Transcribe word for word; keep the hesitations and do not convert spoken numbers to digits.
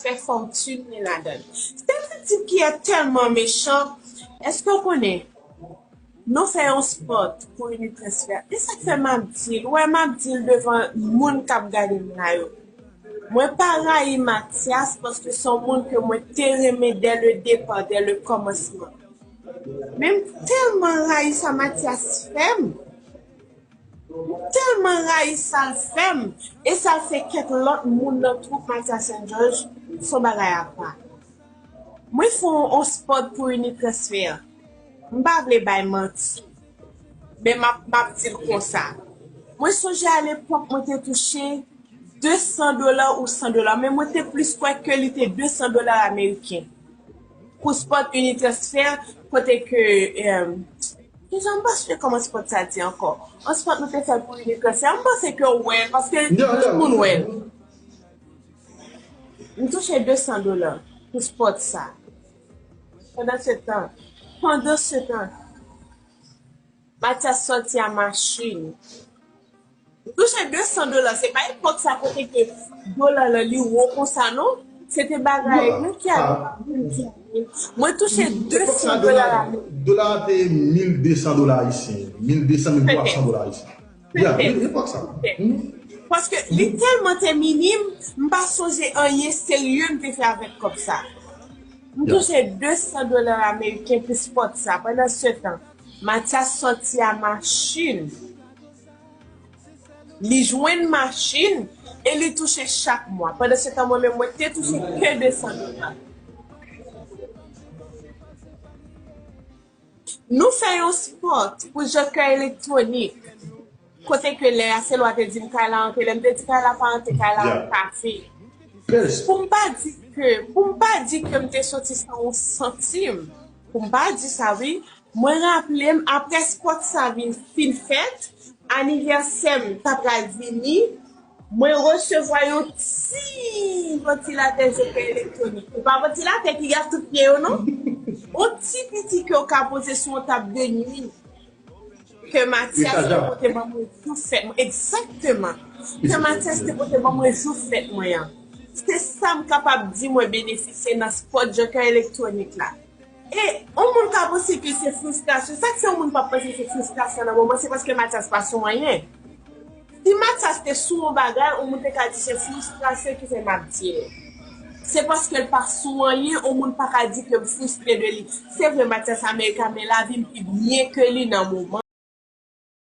fè fòtin li ladan l. Se yon tip ki tèlman mechan. Èske w konnen? Nou fè yon spot pou Unitransfer. E sa k fè m ap di l, ou wè, m ap di l devan moun k ap gade m la yo. Mwen pa rayi Mathias paske se yon moun ke mwen te renmen dès le départ, dès le commencement. Men m tèlman rayi sa Mathias fè m. M tèlman rayi sa l fè m. E sa l fè kèk lòt moun nan twoup Mathias Saint Georges, se yon bagay apa. Mwen fè yon spot pou Unitransfer. M pa vle bay manti. Men m ap, m ap di l konsa. Mwen sonje alepòk mwen te touche de san dola ou san dola, men mwen te plis kwè ke li te de san dola ameriken. Pou spot Unitransfer, kote ke, eh, kijan m pa sonje kòman spot sa di ankò. Yon spot nou te fè l pou Unitransfer. M panse ke w wè l, paske tout moun wè l. M touche de san dola pou spot sa. Pandan se tan, pandan se tan, Mathias sòti a machin. M touche de san dola, se pa epòk sa kote ke dola lan li wo konsa non. Se te bagay, non, ki a mwen touche de san dola la. Dola a te mil de san dola ayisyen, mil de san, mil twa san dola ayisyen. Ya, epòk sa. Paske li tèlman te minim, m pa sonje anyen serye m te fè avèk kòb sa. M touche de san dola ameriken pou spot sa. Pandan se tan, Mathias sòti a machin. Li jwenn machin e li touche chak mwa. Pandan se tan, mwen menm, mwen te touche ke de san dola. Nou fè yon spot pou Joker Electronic. Kote ke lè a, se lwa te di m kay la antre. Lè m te di kay la pa antre, kay la an kafe. Pou m pa di ke, pou m pa di ke m te soti san yon santim. Pou m pa di sa, wi. Mwen raple m, apre spot sa vin fin fèt, anivèsè m ta pral vini, mwen resevwa yon ti vantilatè Joker Electronic. Se pa vantilatè ki gaz tout pye yo, non. Yon ti piti ke w ka poze sou yon tab de nwi. Ke Mathias te pote ban mwen jou fèt mwen. Egzakteman. Ke Mathias te pote ban mwen jou fèt mwen an. Se sa m kapab di mwen benefisye nan spot Joker Electronic la. E yon moun ka panse ke se fristrasyon. Sa k fè yon moun pa panse se fristrasyon nan moman, se paske Mathias pa sou anyen. Si Mathias te sou yon bagay, yon moun te ka di se fristrasyon ki fè m ap di l. Se paske l pa sou anyen, yon moun pa ka di ke m fristre de li. Se vre, Mathias America, men lavi m pi byen ke li nan moman.